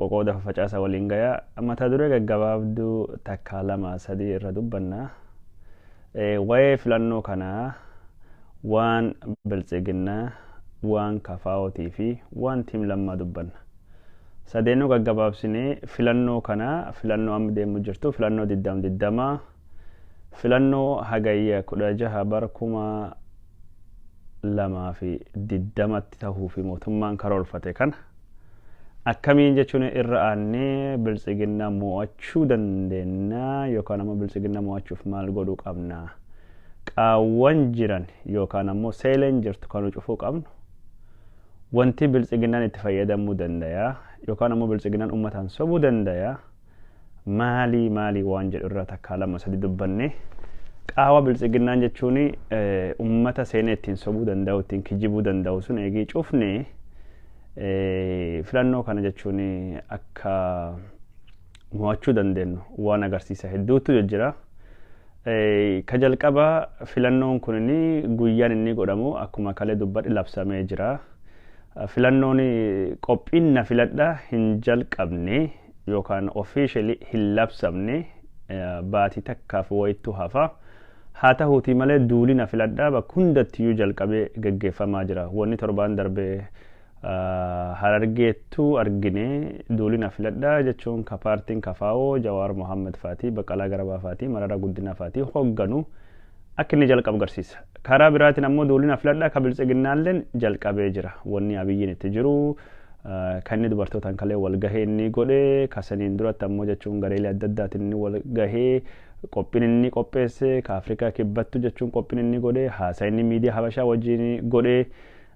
Qoqqooda faffacaasaa waliin gayaa. Mata duree gaggabaabduu takka, lama, sadii irra dubbanna. Waa'ee filannoo kanaa, waan Biltsiginnaa, waan kafaa'ootii fi waan Team Lammaa dubbanna. Sadeenuu gaggabaabsinee filannoo kanaa, filannoo amma deemu jirtu, filannoo 2020, filannoo Hagayya 16 bara 2020tti tahuu fi mootummaan karoorfate kana akkamiin jechuun irra aannee Biltsiginnaa mo'achuu dandeenya yookaan ammoo Biltsiginnaa mo'achuuf maal godhuu qabna, qaawwan jiran yookaan ammoo seeleen jirtu kan cufuu qabnu, wanti Biltsiginnaan itti fayyadamuu danda'a yookaan ammoo Biltsiginnaan uummataan sobuu danda'a maalii maalii waan jedhu irra takkaa, lama, sadi dubbanne. Qaawa Biltsiginnaan jechuun uummata seenee ittiin sobuu danda'u, ittiin kijibuu danda'u sun eegii cufne, filannoo kana jechuun akka mo'achuu dandeenyu waan agarsiisa hedduutu jira. Ka jalqaba, filannoon kun guyyaan inni godhamu akkuma kalee dubbadhe labsamee jira. Filannoon qophiin na filadha hin jalqabne yookaan officially hin labsamne, baatii takkaaf wayittuu hafa. Haa ta'uutii malee duuli na filadhaa bakka hundattiyyuu jalqabee gaggeeffamaa jira. Wanni torbaan darbee Harargeettuu argine, duuli na filadhaa jechuun ka paartiin Kafaa'oo Jawaar Mohaammed faatii, Baqqalaa Garbaa faatii, Mararaa Guddinaa faatii hoogganu akka inni jalqabu agarsiisa. Karaa biraatiin ammoo duuli na filadhaa ka Biltsiginnaalleen jalqabee jira. Wanni Abiyyiin itti jiru, kan inni dubartootaan kalee wal gahee inni godhe, kasaniin duratti ammoo jechuun gareelee adda addaatiin inni wal gahee, qophiin inni qopheesse, ka Afrikaa Kibbattu jechuun qophiin inni godhe, haasaa inni miidiyaa Habashaa wajjin godhe,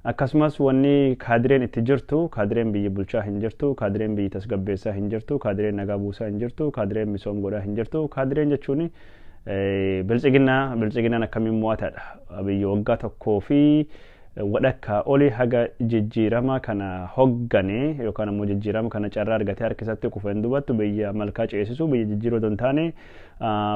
akkasumas wanni kaadireen itti jirtu, kaadireen biyyi bulchaa hin jirtu, kaadireen biyyi tasgabbeessaa hin jirtu, kaadireen nagaa buusaa hin jirtu, kaadireen misoom godhaa hin jirtu, kaadireen jechuun Biltsiginnaa, Biltsiginnaan akkamiin mo'ataadha. Biyya waggaa tokkoo fi wadhakkaa olii haga jijjiirama kana hoggane yookaan ammoo jijjiirama kana carraa argatee harka isaatti kufeen dubattu biyya malkaa ceesisuu, biyya jijjiiruu otoo hin taane,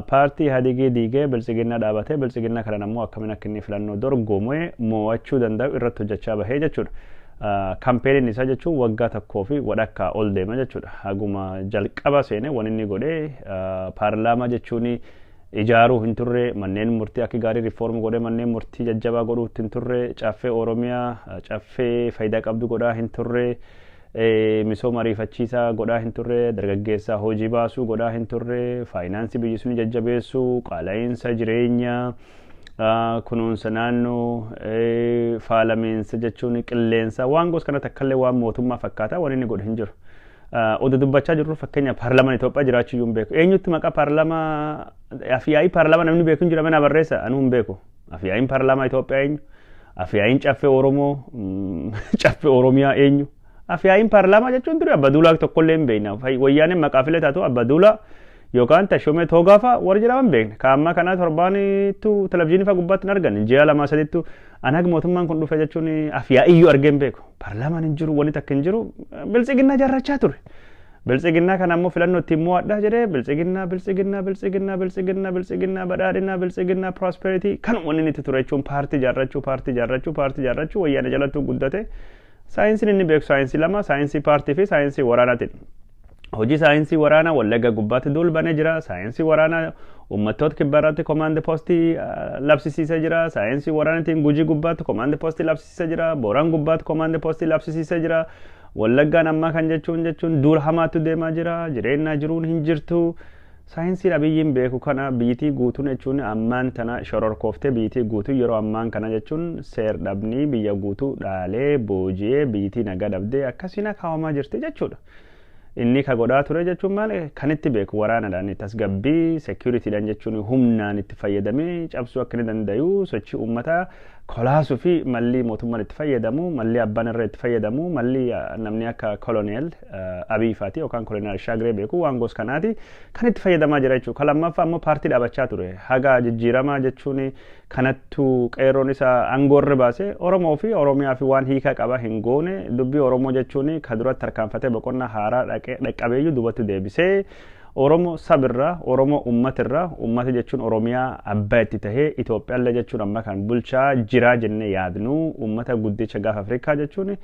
paartii Ihaadigii diigee Biltsiginnaa dhaabatee, Biltsiginnaa kanaan ammoo akkamiin akka inni filannoo dorgomee mo'achuu danda'u irratti hojjechaa bahee jechuudha. Campaigniin isaa jechuun waggaa tokkoo fi wadhakkaa ol deema jechuudha. Haguma jalqaba seenee waan inni godhee, paarlaamaa jechuun ijaaruu hin turre, manneen murtii akka gaarii reform godhee manneen murtii jajjabaa godhuu hin turre, Caffee Oromiyaa caffee faayidaa qabdu godhaa hin turre, misooma ariifachiisaa godhaa hin turre, dargaggeessaa hojii baasuu godhaa hin turre, faayinaansii biyyi sun jajjabeessuu, qaala'iinsa jireenyaa, kunuunsa naannoo, faalamiinsa jechuun qilleensa, waan gosa kanatti akkallee waan mootummaa fakkaataa waan inni godhe hin jiru. Oduu dubbachaa jirru, fakkeenya, paarlaamaan Itoophiyaa jiraachuu iyyuu hin beeku. Eenyutti maqaa paarlaamaa, afyaa'ii paarlaamaa namni beeku hin jira? Mana barreessa, anuu hin beeku. Afyaa'iin paarlaamaa Itoophiyaa eenyu? Afyaa'iin Caffee Oromoo, Caffee Oromiyaa eenyu? Afyaa'iin paarlaamaa jechuun duri Abba Duulaa tokkollee hin beekna. Wayyaaneen maqaa filee taatu Abba Duulaa yookaan Tashomee Toogaa fa'a warri jedhaman beekna. Ka ammaa kanaa torbaanittu televizyiinii fa'a gubbaatti hin argan. Ji'a lamaa sadittu an haga mootummaan kun dhufe jechuun afyaa'iyyuu argee hin beeku. Paarlaamaan hin jiru, wanni takka hin jiru. Biltsiginnaa jaarrachaa ture. Biltsiginnaa kana ammoo filannoo ittiin mo'adhaa jedhee, Biltsiginnaa, Biltsiginnaa, Biltsiginnaa, Biltsiginnaa, Biltsiginnaa, badhaadhinaa, Biltsiginnaa, prosperity kan wanni inni itti ture jechuun paartii jaarrachuu, paartii jaarrachuu, paartii jaarrachuu, Wayyaana jalattuu guddate. Saayinsiin inni beeku saayinsii lama, saayinsii paartii fi saayinsii waraanaatiin. Hojii saayinsii waraanaa Wallagga gubbaatti duulbanee jira. Saayinsii waraanaa uummattoota kibbaa irratti command postii labsisiisee jira. Saayinsii waraanaatiin Gujii gubbaatti command postii labsisiisee jira. Booran gubbaatti command postii labsisiisee jira. Wallaggaan ammaa kan jechuun duula hamaatu deemaa jira. Jireenyaa jiruun hin jirtu. Saayinsiin Abiyyiin beeku kana, biyyittii guutuun jechuun ammaan tana shororkooftee, biyyittii guutuu yeroo ammaan kana jechuun seer dhabnii biyya guutuu dhaalee booji'ee, biyyittii nagaa dhabdee akkasiin kaawwamaa jirti jechuudha. Inni ka godhaa ture jechuun maal kan itti beeku, waraanadhaan tasgabbii securitydhaan jechuun humnaan itti fayyadamee cabsuu akka inni danda'u, sochii uummataa kolaasuu fi malli mootummaan itti fayyadamu, malli abbaan irra itti fayyadamu, malli namni akka koloneel Abiy faati yookaan koloneel Shaagiree beeku waan gos kanaati kan itti fayyadamaa jira jechuudha. Ka lammaffaa ammoo paartii dhaabachaa ture. Haga jijjiiramaa jechuun kanattuu qeerroon isaa aangoorra baase, Oromoo fi Oromiyaa fi waan hiikaa qaba hin goone. Dubbii Oromoo jechuun ka duratti tarkaanfatee boqonnaa haaraa dhaqqabeeyyuu duubatti deebisee, Oromoo sabirraa, Oromoo uummatirraa, uummata jechuun Oromiyaa abbaa itti tahee, Itoophiyaallee jechuun amma kan bulchaa jiraa jennee yaadnu, uummata guddicha gaafa Afrikaa jechuun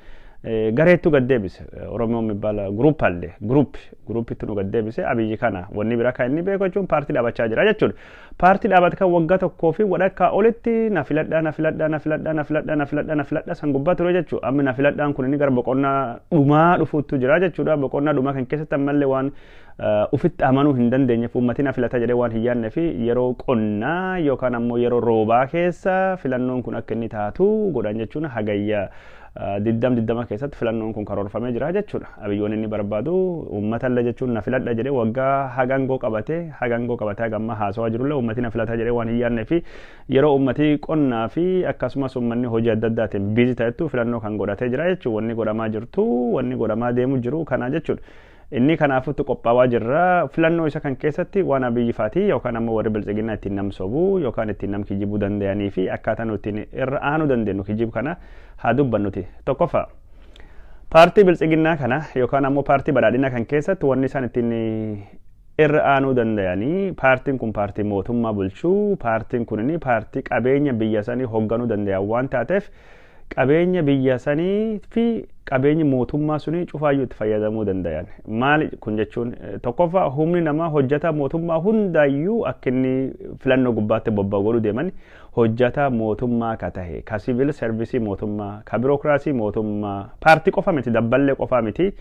Gareettu gad deebise. Oromoo የሚባል group አለ, group groupitti nu gad deebise. Abiyyi kana wanni biraa kan inni beeku jechuun paartii dhaabachaa jira jechuudha. Paartii dhaabate kan waggaa tokkoo fi walakkaa olitti na filadhaa, na filadhaa, na filadhaa, na filadhaa, na filadhaa, na filadhaa san gubbaa ture jechuudha. Amma na filadhaan kun inni gara boqonnaa dhumaa dhufuuttu jira jechuudha. Boqonnaa dhumaa kan keessatti ammallee waan ufitti amanuu hin dandeenyeef, uummatni na filata jedhee waan hin yaadne fi yeroo qonnaa yookaan ammoo yeroo roobaa keessa filannoon kun akka inni taatu godhan jechuun Hagayya 20 keessatti filannoon kun karoorfamee jira jechuudha. Abiyyoon inni barbaadu uummatallee jechuun na filadha jedhee waggaa hagangoo qabatee hagangoo qabatee hagamma haasawaa jirullee uummati na filata jedhee waan hin yaadne fi yeroo uummati qonnaa fi akkasumas uummanni hojii adda addaatiin busy ta'ettu filannoo kan godhatee jira jechuudha. Wanni godhamaa jirtu, wanni godhamaa deemu jiru kana jechuudha. Inni kanaafutti qophaawaa jirra. Filannoo isa kan keessatti waan Abiyyi faatii yookaan ammoo warri Biltsiginnaa ittiin nam sobuu yookaan ittiin nam kijibuu danda'anii fi akkaataa nuti ittiin irra aanuu dandeenyu kijibu kana haa dubbannuti. Tokkoffaa, paartii Biltsiginnaa kana yookaan ammoo paartii Badhaadhinaa kan keessatti wanni isaan ittiin irra aanuu danda'anii, paartiin kun paartii mootummaa bulchuu, paartiin kun paartii qabeenya biyya sanii hoogganuu danda'an waan taateef, qabeenya biyya sanii fi qabeenyi mootummaa suni cufaayyuu itti fayyadamuu danda'an. Maali kun jechuun? Tokkoffaa, humni namaa hojjetaa mootummaa hundaayyuu akka inni filannoo gubbaatti bobba'u godhuu deeman. Hojjetaa mootummaa ka tahe, ka civil service mootummaa, ka birookiraasii mootummaa, paartii qofa miti, dabballee qofa miti,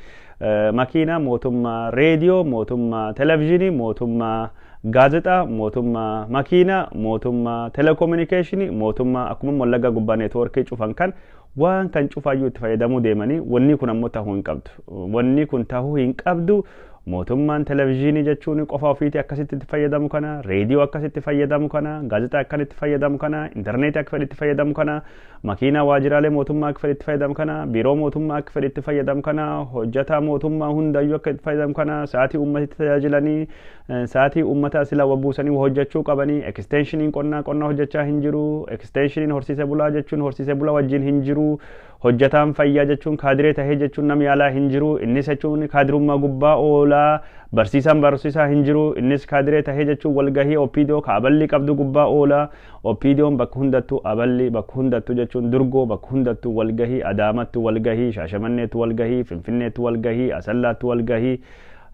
makiinaa mootummaa, reediyoo mootummaa, televezyiinii mootummaa, gaazexaa mootummaa, makiinaa mootummaa, telekominikeeshinii mootummaa, akkuma Wallagga gubbaa neetwoorkii cufan kan waan kan cufaayyuu itti fayyadamuu deemanii. Wanni kun ammoo tahuu hin qabdu. Wanni kun tahuu hin qabdu. Mootummaan televezyiinii jechuun qofa ofiitii akkasitti itti fayyadamu kana, reediyoo akkasitti fayyadamu kana, gaazexaa akkanitti fayyadamu kana, intarneetii akka fedhe itti fayyadamu kana, makiinaa waajjiraalee mootummaa akka fedhe itti fayyadamu kana, biiroo mootummaa akka fedhe itti fayyadamu kana, hojjetaa mootummaa hundayyuu akka itti fayyadamu kana, sa'aatii uummatitti tajaajilanii, sa'aatii uummata sila buusanii hojjechuu qabanii, eksteenshiniin qonnaa qonnaa hojjechaa hin jiru, eksteenshiniin horsiise bulaa jechuun horsiise bulaa wajjin hin jiru, hojjetaan fayyaa jechuun kaadiree tahee jechuun nam yaalaa hin jiru, innis jechuun kaadirummaa gubbaa oolaa, barsiisaan barsiisaa hin jiru, innis kaadiree tahee jechuun walgahii OPDO ka aballi qabdu gubbaa oolaa. OPDOn bakka hundattuu aballi, bakka hundattuu jechuun durgoo, bakka hundattuu walgahii, Adaamattu walgahii, Shaashamanneetu walgahii, Finfinneetu walgahii, Asallaattu walgahii,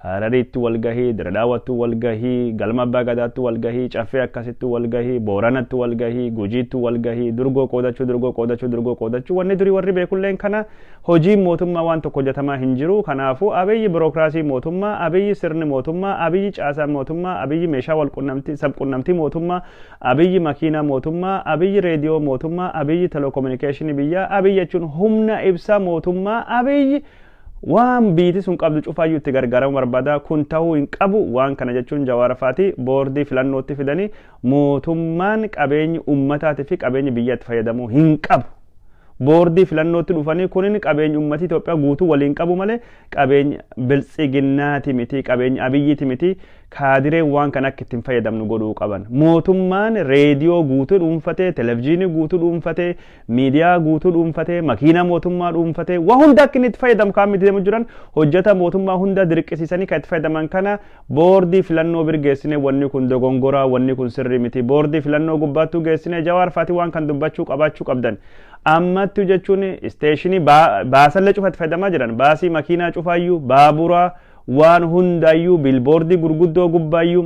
Harariitti walgahii, Diredhaawattu walgahii, Galma Abbaa Gadaattu walgahii, Caffee akkasittu walgahii, Booranattu walgahii, Gujiittu walgahii, durgoo qoodachuu, durgoo qoodachuu, durgoo qoodachuu. Wanni durii warri beekulleen kana hojiin mootummaa waan tokko hojjetamaa hin jiru. Kanaafuu Abiyyi birookiraasii mootummaa, Abiyyi sirni mootummaa, Abiyyi caasaan mootummaa, Abiyyi meeshaa walqunnamtii sabqunnamtii mootummaa, Abiyyi makiinaa mootummaa, Abiyyi reediyoo mootummaa, Abiyyi telekominikeeshinii biyyaa, Abiyyi jechuun humna ibsaa mootummaa, Abiyyi waan biiti sun qabdu cufaayyuu itti gargaaramuu barbaada. Kun ta'uu hin qabu. Waan kana jechuun Jawaar faati boordii filannootti fidanii mootummaan qabeenyi ummataatii fi qabeenyi biyyatti fayyadamuu hin qabu. Boordii filannootti dhufanii kunin qabeenya ummati Itoophiyaa guutuu waliin qabu malee qabeenya Biltsiginnaati miti, qabeenya Abiyyiiti miti. Kaadireen waan kana akka ittiin fayyadamnu godhuu qaban. Mootummaan reediyoo guutuu dhuunfatee, televezyiinii guutuu dhuunfatee, miidiyaa guutuu dhuunfatee, makiinaa mootummaa dhuunfatee, waa hunda akka inni itti fayyadamu kaan miti deemu jiran, hojjeta mootummaa hunda dirqisiisanii kan itti fayyadaman kana boordii filannoo bir geessine, wanni kun dogongoraa, wanni kun sirrii miti. Boordii filannoo gubbaattuu geessine, Jawaar faati waan kan dubbachuu qabaachuu qabdan. Ammattu jechuun isteeshinii baasallee cufa itti fayyadamaa jiran, baasii makiinaa cufaayyuu, baaburaa, waan hundaayyuu, bilboordii gurguddoo gubbaayyuu,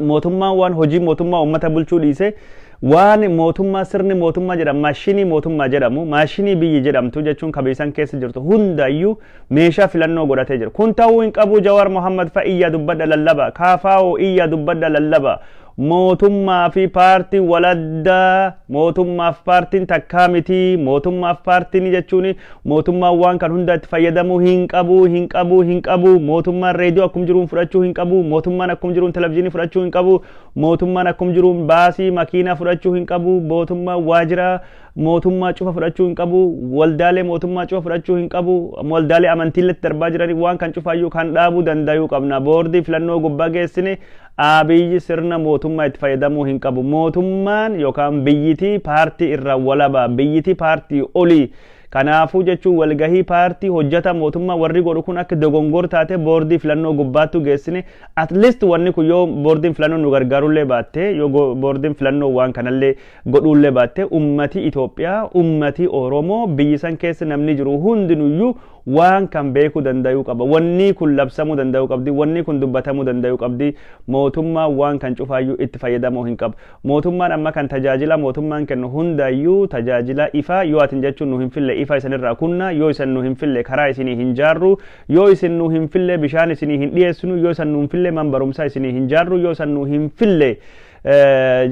mootummaan waan hojii mootummaa uummata bulchuu dhiise, waan mootummaa sirni mootummaa jedhamu, maashinii mootummaa jedhamu, maashinii biyyi jedhamtu jechuun kabeessan keessa jirtu hundaayyuu meeshaa filannoo godhatee jira. Kun ta'uu hin qabu. Jawaar Mohammad fa iyya dubbadha, lallaba. Kaafaa'oo iyya dubbadha, lallaba. Mootummaa fi paartii waladdaa, mootummaaf paartiin takkaa miti. Mootummaaf paartiin jechuun mootummaan waan kan hunda itti fayyadamuu hin qabu, hin qabu, hin qabu. Mootummaan reediyoo akkum jiruun fudhachuu hin qabu. Mootummaan akkum jiruun televezyiinii fudhachuu hin qabu. Mootummaan akkum jiruun baasii makiinaa fudhachuu hin qabu. Mootummaan waajjira mootummaa cufa fudhachuu hin qabu. Waldaalee mootummaa cufa fudhachuu hin qabu. Waldaalee amantiiletti darbaa jiranii waan kan cufaayyuu kan dhaabuu danda'uu qabna. Boordii filannoo gubbaa geessine, Abiyyi sirna mootummaa itti fayyadamuu hin qabu. Mootummaan yookaan biyyitii paartii irraa walaba, biyyitii paartii olii. Kanaafuu jechuun walgahii paartii hojjeta mootummaa warri godhu kun akka dogongor taate boordii filannoo gubbaattu geessine. At least wanni kun yoo boordiin filannoo nu gargaarullee baatte, yoo boordiin filannoo waan kanallee godhuullee baatte, ummati Itoophiyaa, ummati Oromoo, biyyi san keessa namni jiru hundinuyyuu waan kan beekuu danda'uu qaba. Wanni kun labsamuu danda'uu qabdi. Wanni kun dubbatamuu danda'uu qabdi. Mootummaan waan kan cufaayyuu itti fayyadamuu hin qabu. Mootummaan amma kan tajaajila mootummaan kennu hundayyuu tajaajila ifaa yoo atin jechuun nu hin fille, ifa isinirraa kunna, yoo isin nu hin fille karaa isinii hin jaarru, yoo isin nu hin fille bishaan isinii hin dhiyeessinu, yoo isin nu hin fille man barumsaa isinii hin jaarru, yoo isin nu hin fille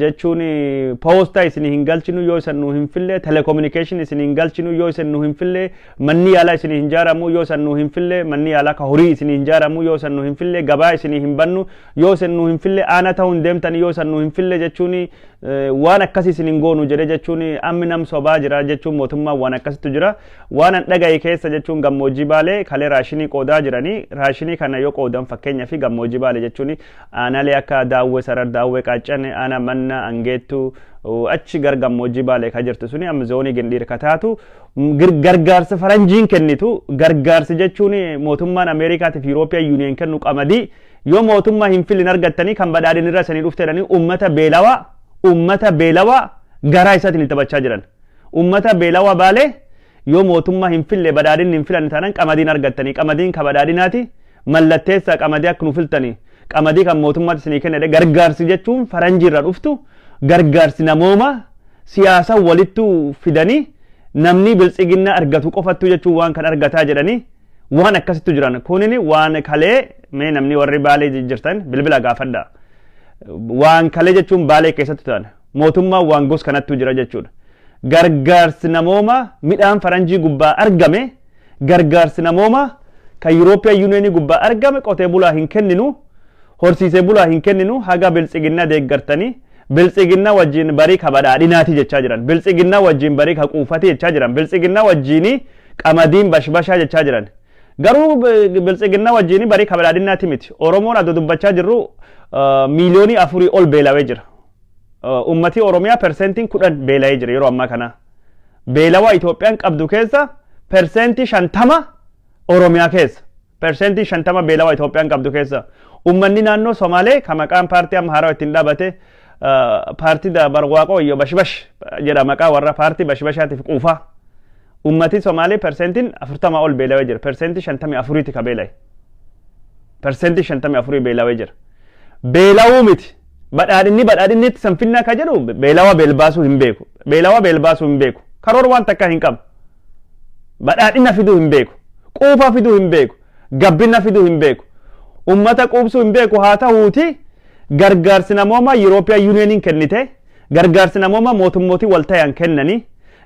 jechuun poostaa isinii hin galchinu, yoo isin nu hin fille telecommunication isinii hin galchinu, yoo isin nu hin fille manni yaalaa isinii hin jaaramu, yoo isin nu hin fille manni yaalaa ka horii isinii hin jaaramu, yoo isin nu hin fille gabaa isinii hin bannu, yoo isin nu hin fille aana ta'uu hin deemtani, yoo isin nu hin fille jechuun waan akkasii isin hin goonu jedhe jechuun ammi nam sobaa jira jechuun mootummaan waan akkasittu jira. Waan an dhagaye keessa jechuun gammoojjii Baalee kalee raashinii qoodaa jiranii. Raashinii kana yoo qoodan, fakkeenyaa fi gammoojjii Baalee jechuun aanaalee akka Daawwee Sarar, Daawwee Qaacane, Aanaa Manna, Angeettuu, achi gar gammoojjii Baalee ka jirtu suni amma zoonii Gindhiir ka taatu, gargaarsa faranjiin kennitu, gargaarsi jechuun mootummaan Ameerikaatiif European Union kennu, qamadii yoo mootummaa hin filin argattanii kan badhaadhin irra isanii dhufteedhanii ummata beelawaa, ummata beelawaa garaa isaatiin taphachaa jiran. Ummata beelawaa Baalee yoo mootummaa hin fille, badhaadhinni hin filanne taanaan qamadiin argattanii, qamadiin ka badhaadhinaati, mallatteessaa qamadii akka nu filtanii, qamadii kan mootummaatti isinii kennedha. Gargaarsi jechuun faranjii irraa dhuftu, gargaarsi namooma siyaasa walittu fidanii namni biltsiginnaa argatu qofattu jechuun waan kan argataa jedhanii waan akkasittu jiran. Kunin waan kalee mee namni warri Baalee jirtan bilbila gaafadha. Waan kalee jechuun Baalee keessatti ta'an mootummaan waan gos kanattu jira jechuudha. Gargaarsi namooma midhaan faranjii gubbaa argame, gargaarsi namooma kan European Union gubbaa argame qotee bulaa hin kenninu, horsiisee bulaa hin kenninu, haga biltsiginnaa deeggartanii, biltsiginnaa wajjin barii ka badhaadhinaati jechaa jiran, biltsiginnaa wajjin barii ka quufati jechaa jiran, biltsiginnaa wajjin qamadiin bashbashaa jechaa jiran. Garuu biltsiginnaa wajjin barii ka badhaadhinaati miti. Oromoon adda dubbachaa jirru 4 miiliyoonii ol beelawee jira. Ummatii Oromiyaa 10% beela'ee jira yeroo ammaa kana. Beelawaa Itoophiyaan qabdu keessa 50% Oromiyaa keessa. 50% beelawaa Itoophiyaan qabdu keessa. Ummanni naannoo Somaalee kan maqaan paartii amma haarawaa ittiin dhaabate paartii Barwaaqoo Iyyoo Bashbash jedha, maqaa warra paartii Bashbashaatiif quufaa. Ummati Somaalee 40% ol beelawee jira. 54%ti ka beela'e. 54% beelawee jira. Beelawuu miti. Badhaadhinni badhaadhinni itti sanfinnaa ka jedhu beelawaa beelbaasuu hin beeku. Beelawaa beelbaasuu hin beeku. Karoora waan takkaa hin qabu. Badhaadhina fiduu hin beeku. Quufa fiduu hin beeku. Gabbina fiduu hin beeku. Ummata quubsuu hin beeku. Haa ta'uuti gargaarsi namoomaa European Unioniin kennite, gargaarsi namoomaa mootummootii waltayaan kennanii,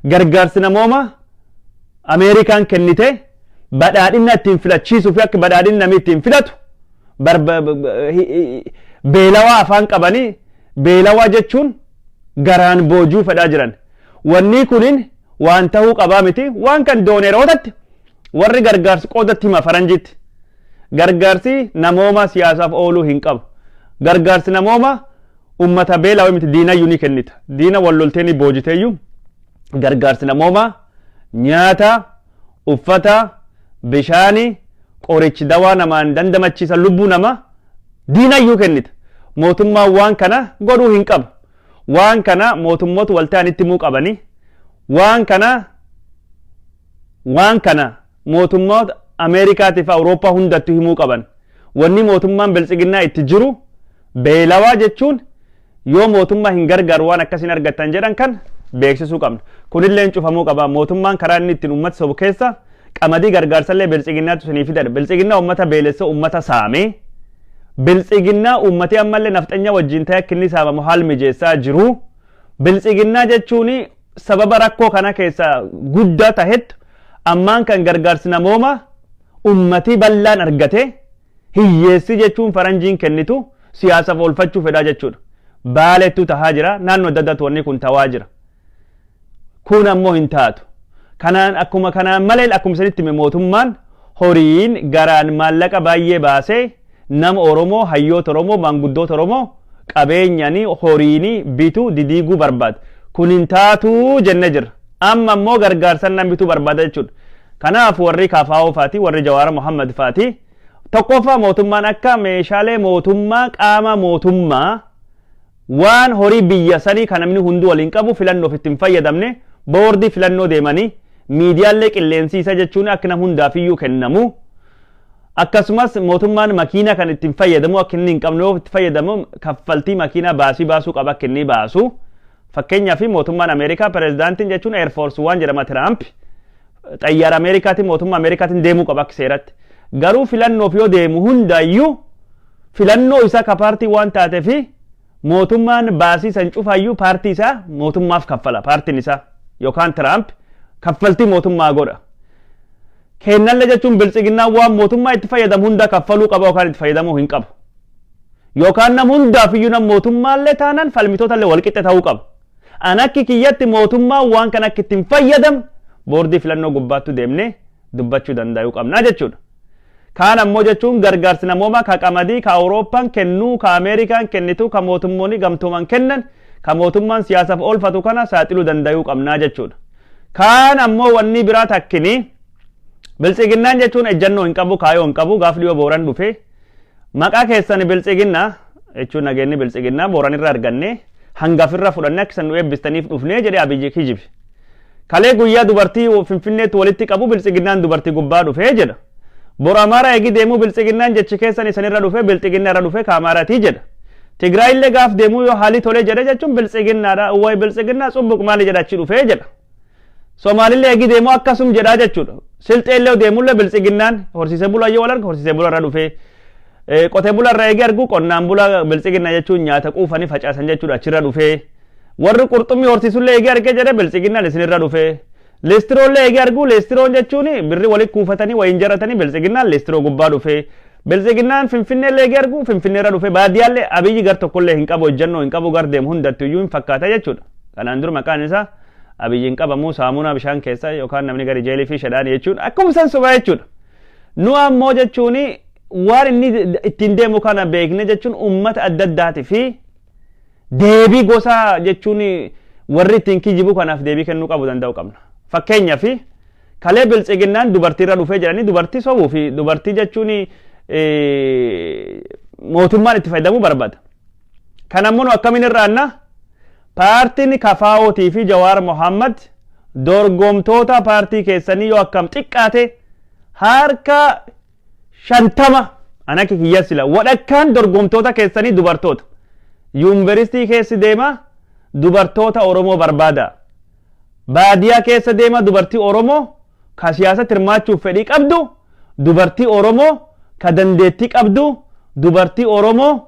gargaarsi namoomaa Ameerikaan kennite badhaadhina ittiin filachiisuu fi akka badhaadhinni namni ittiin filatu beelawaa afaan qabanii, beelawaa jechuun garaan boojuu fedhaa jiran. Wanni kunin waan ta'uu qabaa miti. Waan kan doonerootatti warri gargaarsi qoodatti hima faranjitti. Gargaarsi namooma siyaasaaf ooluu hin qabu. Gargaarsi namooma ummata beelawee miti, diinayyuu ni kennita. Diina wal loltee ni boojiteeyyuu gargaarsi namooma nyaata, uffata, bishaani, qorichi dawaa namaan dandamachiisa lubbuu nama diinayyuu kennita. Mootummaan waan kana godhuu hin qabu. Waan kana mootummoota walta'anitti himuu qabanii, waan kana mootummoota Ameerikaatiif Awurooppaa hundattuu himuu qaban. Wanni mootummaan biltsiginnaa itti jiru beelawaa jechuun yoo mootummaa hin gargaaru waan akkasiin argattan jedhan kan beeksisuu qabna. Kunillee cufamuu qaba. Mootummaan karaa inni ittiin uummata sobu keessa qamadii gargaarsallee biltsiginnaatu isinii fidadha. Biltsiginnaa uummata beelessa, uummata saamee. Biltsiginnaa uummatee ammallee nafxanya wajjin ta'e akka inni saamamu haal mijeessaa jiru. Biltsiginnaa jechuun sababa rakkoo kana keessa guddaa tahetti ammaan kan gargaarsi namooma ummatii bal'aan argate, hiyyeessi jechuun faranjiin kennitu siyaasaaf oolfachuu fedhaa jechuudha. Baalettu tahaa jira, naannoo adda addaatti wanni kun tawaa jira. Kun ammoo hin taatu. Kanaan akkuma kanaan malee, akkuma isinitti hime, mootummaan horiin garaan maallaqa baay'ee baasee nama Oromoo, hayyoota Oromoo, maanguddoota Oromoo qabeenyanii horiinii bituu didiiguu barbaada. Kun hin taatuu jenne jirra. Amma immoo gargaarsan nam bituu barbaada jechuudha. Kanaaf warri KFO faati, warri Jawaara Muhammad faati, tokkoffaa mootummaan akka meeshaalee mootummaa, qaama mootummaa, waan horii biyya sanii kan namni hunduu waliin qabu filannoof ittiin fayyadamne, boordii filannoo deemanii miidiyaalee qilleensiisa jechuun akka nam hundaaf iyyuu kennamu. Akkasumas mootummaan makiina kan ittiin fayyadamu akka inni hin qabne, yoo itti fayyadamu kaffaltii makiinaa baasii baasuu qaba akka inni baasu. Fakkeenyaaf mootummaan Ameerikaa, pirezidaantiin jechuun Air Force One jedhama Tiraamp. Xayyaara Ameerikaatiin, mootummaa Ameerikaatiin deemuu qaba akka seeratti. Garuu filannoof yoo deemu hundaayyuu filannoo isaa ka paartii waan taateefi mootummaan baasii san cufaayyuu paartii isaa mootummaaf kaffala, paartiin isaa yookaan Tiraamp kaffaltii mootummaa godha. Kennallee jechuun Biltsiginnaan waan mootummaa itti fayyadamu hunda kaffaluu qaba yookaan itti fayyadamuu hin qabu. Yookaan nam hundaaf iyyuu, nam mootummaallee taanaan falmitoota walqixxe ta'uu qaba. An akki kiyyatti mootummaan waan kana akka ittiin fayyadamu boordii filannoo gubbaattu deemnee dubbachuu danda'uu qabna jechuudha. Kaan ammoo jechuun gargaarsi namoomaa ka qamadii ka Awurooppaan kennuu, ka Ameerikaan kennitu, ka mootummoonni gamtooman kennan, ka mootummaan siyaasaaf oolfatu kana saaxiluu danda'uu qabnaa jechuudha. Kaan ammoo wanni biraa takkini, Biltsiginnaan jechuun ejjannoo hin qabu, kaayoo hin qabu. Gaaf dhiyoo Booran dhufe maqaa keessan Biltsiginnaa jechuun nageenyi Biltsiginnaa Booran irra arganne hangafirra fudhanne akka isan nu eebbistaniif dhufnee jedhee Abiyyi kijibe. Kalee guyyaa dubartii Finfinneetti walitti qabu Biltsiginnaan dubartii gubbaa dhufee jedha. Bor Amaaraa eegi deemuu Biltsiginnaan jechi keessan isanirra dhufe, Biltsiginna irra dhufe ka Amaaraatii jedha. Tigraayillee gaaf deemuu yoo haalli tolee jedhe jechuun Biltsiginnaadha. Wayi Biltsiginnaa tsubbuq maali jedha achi dhufee jedha. Somaalillee eegi deemuu akkasum jedhaa jechuudha. Silxeellee deemullee Biltsiginnaan horsiisee bulaa yoo wal argu horsiisee bulaa irra dhufee. Qotee bulaa irra eegi argu qonnaan bulaa Biltsiginnaa jechuun nyaata quufanii facaasan jechuudha, achirra dhufee. Warri qurxummii horsiisullee eegi argee jedhe Biltsiginnaan isinirra dhufee. Leestiroollee eegi argu leestiroon jechuun birri walitti kuufatanii wayiin jaratanii Biltsiginnaan leestiroo gubbaa dhufee. Biltsiginnaan Finfinneellee eegi argu Finfinneerra dhufee. Baadiyyaallee Abiyyi gar tokkollee hin qabu, ejjennoo hin qabu, gar deemu hundatti iyyuu hin fakkaata jechuudha. Kanaan dura maqaan isaa Abiyyi hin qabamu, saamunaa bishaan keessa yookaan namni gadi jeelii fi shedhaan jechuun akkuma san sobaa jechuudha. Nu ammoo jechuun waan inni ittiin deemu kana beekne jechuun uummata adda addaatii fi deebii gosa jechuun warri ittiin kijibu kanaaf deebii kennuu qabu danda'u qabna. Fakkeenyaaf kalee Biltsiginnaan dubartiirra dhufee jedhanii dubartii sobuu fi dubartii jechuun mootummaan itti fayyadamuu barbaada. Kan ammoo nu akkamiin irraanna? Paartiin KFO'tii fi Jawaar Mohammad dorgomtoota paartii keessanii yoo akkam xiqqaate harka 50, an akka kiyya sila wadhakkaan dorgomtoota keessanii dubartoota. Yuunivarsiitii keessa deema, dubartoota Oromoo barbaada. Baadiyaa keessa deema, dubartii Oromoo ka siyaasatti hirmaachuuf fedhii qabdu, dubartii Oromoo ka dandeettii qabdu, dubartii Oromoo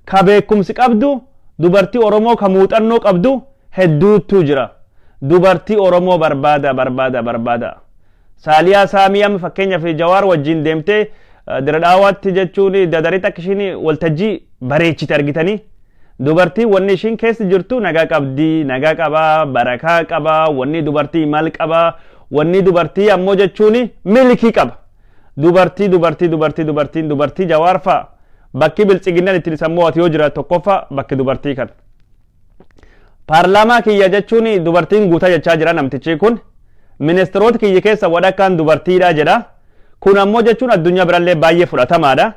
ka beekumsi qabdu, dubartii Oromoo ka muuxannoo qabdu hedduutu jira. Dubartii Oromoo barbaada, barbaada, barbaada. Saaliyaa Saamii amma fakkeenyaaf Jawaar wajjin deemtee Dira Dhaawaatti jechuun dadaritti akka ishiin waltajjii bareechite argitanii. Dubartii wanni ishiin keessa jirtu nagaa qabdi, nagaa qabaa, barakaa qabaa, wanni dubartii maal qabaa, wanni dubartii ammoo jechuun milkii qaba. Dubartii, dubartii, dubartii, dubartiin, dubartii Jawaar fa'a bakki Biltsiginnaan ittiin isa mo'atu yoo jiraatu tokkoffaa bakki dubartii kana. Paarlaamaa kiyya jechuun dubartiin guutaa jechaa jira namtichi kun. Ministeerota kiyya keessa wadhakkaan dubartiidha jedha. Kun ammoo jechuun addunyaa birallee baay'ee fudhatamaadha.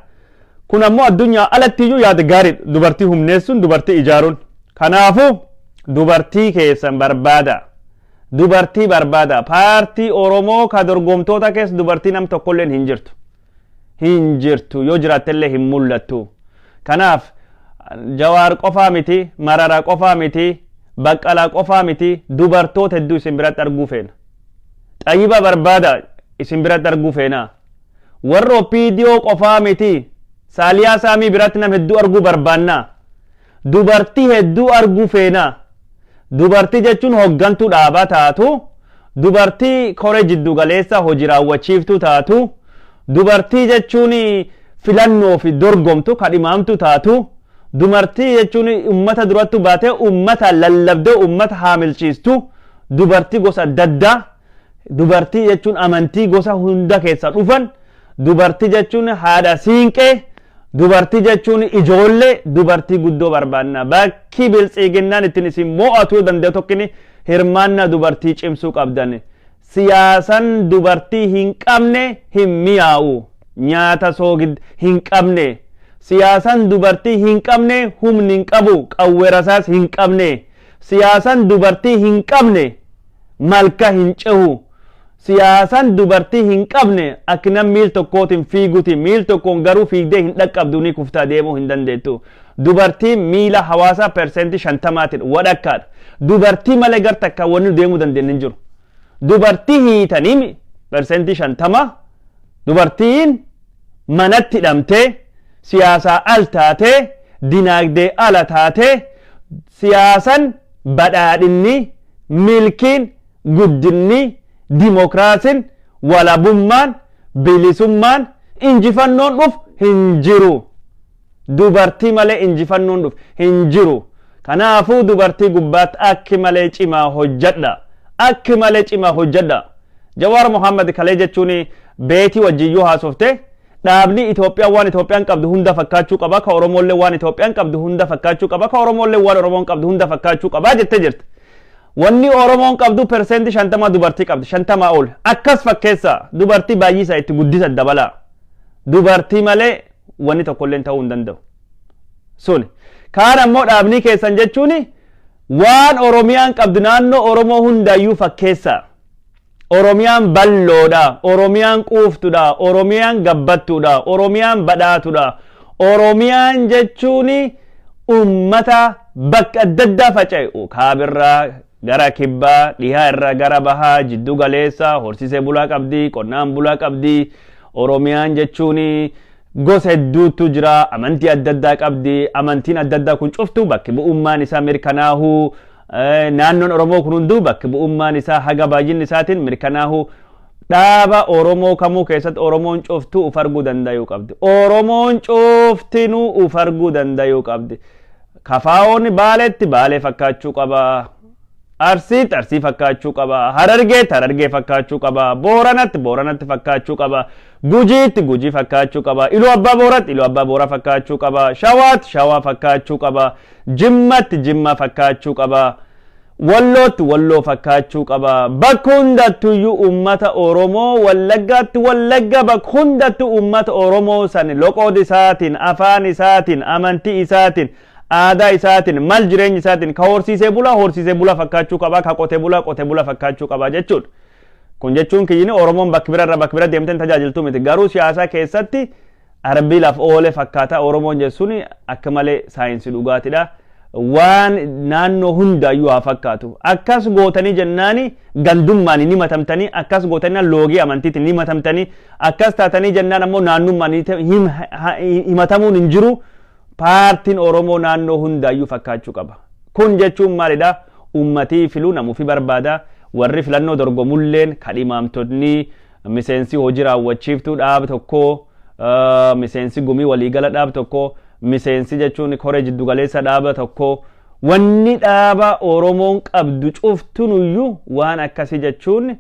Kun ammoo addunyaa alatti iyyuu yaada gaariidha. Dubartii humneessuun, dubartii ijaaruun. Kanaafuu dubartii keessan barbaada. Dubartii barbaada. Paartii Oromoo ka dorgomtoota keessa dubartii nam tokkolleen hin jirtu. Hin jirtu. Yoo jiraattellee hin mul'attu. Kanaaf Jawaar qofaa miti, Mararaa qofaa miti, Baqqalaa qofaa miti, dubartoota hedduu isin biratti arguu feena. Xayyiba barbaada, isin biratti arguu feena. Warra OPDO qofaa miti, Saaliyaa Saamii biratti nam hedduu arguu barbaanna. Dubartii hedduu arguu feena. Dubartii jechuun hoggantuu dhaabaa taatu, dubartii koree jiddu galeessa hojii raawwachiiftuu taatu, dubartii jechuun filannoo fi dorgomtu kadhimaamtu taatu, dubartii jechuun ummata durattu baatee ummata lallabdee ummata haamilchiistu, dubartii gosa adda addaa, dubartii jechuun amantii gosa hunda keessa dhufan, dubartii jechuun haadha siinqee, dubartii jechuun ijoollee, dubartii guddoo barbaanna. Bakki Biltsiginnaan ittiin isin mo'atuu danda'u tokkini Hirmaannaa dubartii cimsuu qabdan. Siyaasan dubartii hin qabne hin mi'aawu. Nyaata soogid hin qabne. Siyaasan dubartii hin qabne humni hin qabu, qawwee rasaas hin qabne. Siyaasan dubartii hin qabne malka hin cehu. Siyaasan dubartii hin qabne akka nam miil tokkootiin fiiguti. Miil tokkoon garuu fiigdee hin dhaqqabdu, ni kuftaa, deemuu hin dandeettu. Dubartiin miila hawaasaa 50%tiin wadhakkaadha. Dubartii malee gar takka wanni deemuu dandeenyu hin jiru. Dubartii hiitanii 50% dubartiin manatti hidhamtee, siyaasaa al taatee, dinaagdee ala taatee, siyaasan badhaadhinni, milkiin, guddinni, dimokiraasiin, walabummaan, bilisummaan, injifannoon dhufu hin jiru. Dubartii malee injifannoon dhufu hin jiru. Kanaafuu dubartii gubbaatti akki malee cimaa hojjedha. Akki malee cimaa hojjedha. Jawaar Mohaammed kalee jechuun beetii wajjiyyuu haasofte, dhaabni Itoophiyaan waan Itoophiyaan qabdu hunda fakkaachuu qaba, ka Oromoollee waan Itoophiyaan qabdu hunda fakkaachuu qaba, ka Oromoollee waan Oromoon qabdu hunda fakkaachuu qaba jettee jirti. Wanni Oromoon qabdu 50% dubartii qabdi, 50 ol. Akkas fakkeessa, dubartii baay'isa, itti guddisa, dabalaa. Dubartii malee wanni tokkollee ta'uu hin danda'u. Suni. Kaan ammoo dhaabni keessan jechuun waan Oromiyaan qabdu naannoo Oromoo hundaayyuu fakkeessa. Oromiyaan bal'oodha. Oromiyaan quuftudha. Oromiyaan gabbattuudha. Oromiyaan badhaatudha. Oromiyaan jechuun ummata bakka adda addaa faca'e. Kaabirraa gara kibbaa, dhihaa irraa gara bahaa, jiddu galeessa, horsiisee bulaa qabdi, qonnaan bulaa qabdi. Oromiyaan jechuun gosa hedduutu jira. Amantii adda addaa qabdi. Amantiin adda addaa kun cuftu bakki bu'ummaan isaa mirkanaa'uu. Naannoon Oromoo kun hunduu bakki bu'ummaan isaa haga baay'inni isaatiin mirkanaa'uu. Dhaaba Oromoo kamuu keessatti Oromoon cuftuu uf arguu danda'uu qabdi. Oromoon cuftinuu uf arguu danda'uu qabdi. Kafaa'oon Baaleetti Baalee fakkaachuu qaba. Arsiitti Arsii fakkaachuu qaba. Harargeetti Harargee fakkaachuu qaba. Booranatti Booranatti fakkaachuu qaba. Gujiitti Gujii fakkaachuu qaba. Iluu Abbaa Booratti Iluu Abbaa Booraa fakkaachuu qaba. Shawaatti Shawaa fakkaachuu qaba. Jimmatti Jimma fakkaachuu qaba. Wallootti Walloo fakkaachuu qaba. Bakka hundattuyyuu uummata Oromoo, Wallaggaatti Wallagga, bakka hundattuu uummata Oromoo san loqood isaatiin, afaan isaatiin, amantii isaatiin, aadaa isaatiin, mal jireenya isaatiin, ka horsiisee bulaa horsiisee bulaa fakkaachuu qaba, ka qotee bulaa qotee bulaa fakkaachuu qaba jechuudha. Kun jechuun kiyyini Oromoon bakka bira irraa bakka bira deemteen tajaajiltuu miti. Garuu siyaasaa keessatti arbii laf oole fakkaataa Oromoon jechuun akka malee saayinsii dhugaatidha. Waan naannoo hundaayyuu haa fakkaatu. Akkas gootanii jennaani gandummaan ni matamtanii, akkas gootanii loogii amantiitiin ni matamtanii, akkas taatanii jennaan ammoo naannummaan himatamuun hin jiru. Paartiin Oromoo naannoo hundaayyuu fakkaachuu qaba. Kun jechuun maalidha? Uummatii filuu namuufi barbaada. Warri filannoo dorgomulleen, kadhimaamtonni, miseensi hojii raawwachiiftuu dhaaba tokkoo, miseensi gumii waliigala dhaaba tokkoo, miseensi jechuun koree jiddugaleessa dhaaba tokkoo, wanni dhaaba Oromoon qabdu cuftunuyyuu waan akkasii jechuun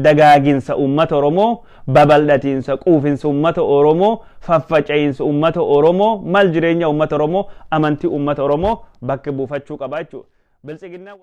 dagaaginsa uummata Oromoo, babal'atiinsa, quufinsa uummata Oromoo, faffaca'iinsa uummata Oromoo, mal jireenya uummata Oromoo, amantii uummata Oromoo bakka buufachuu qaba jechuudha. Biltsiginnaa.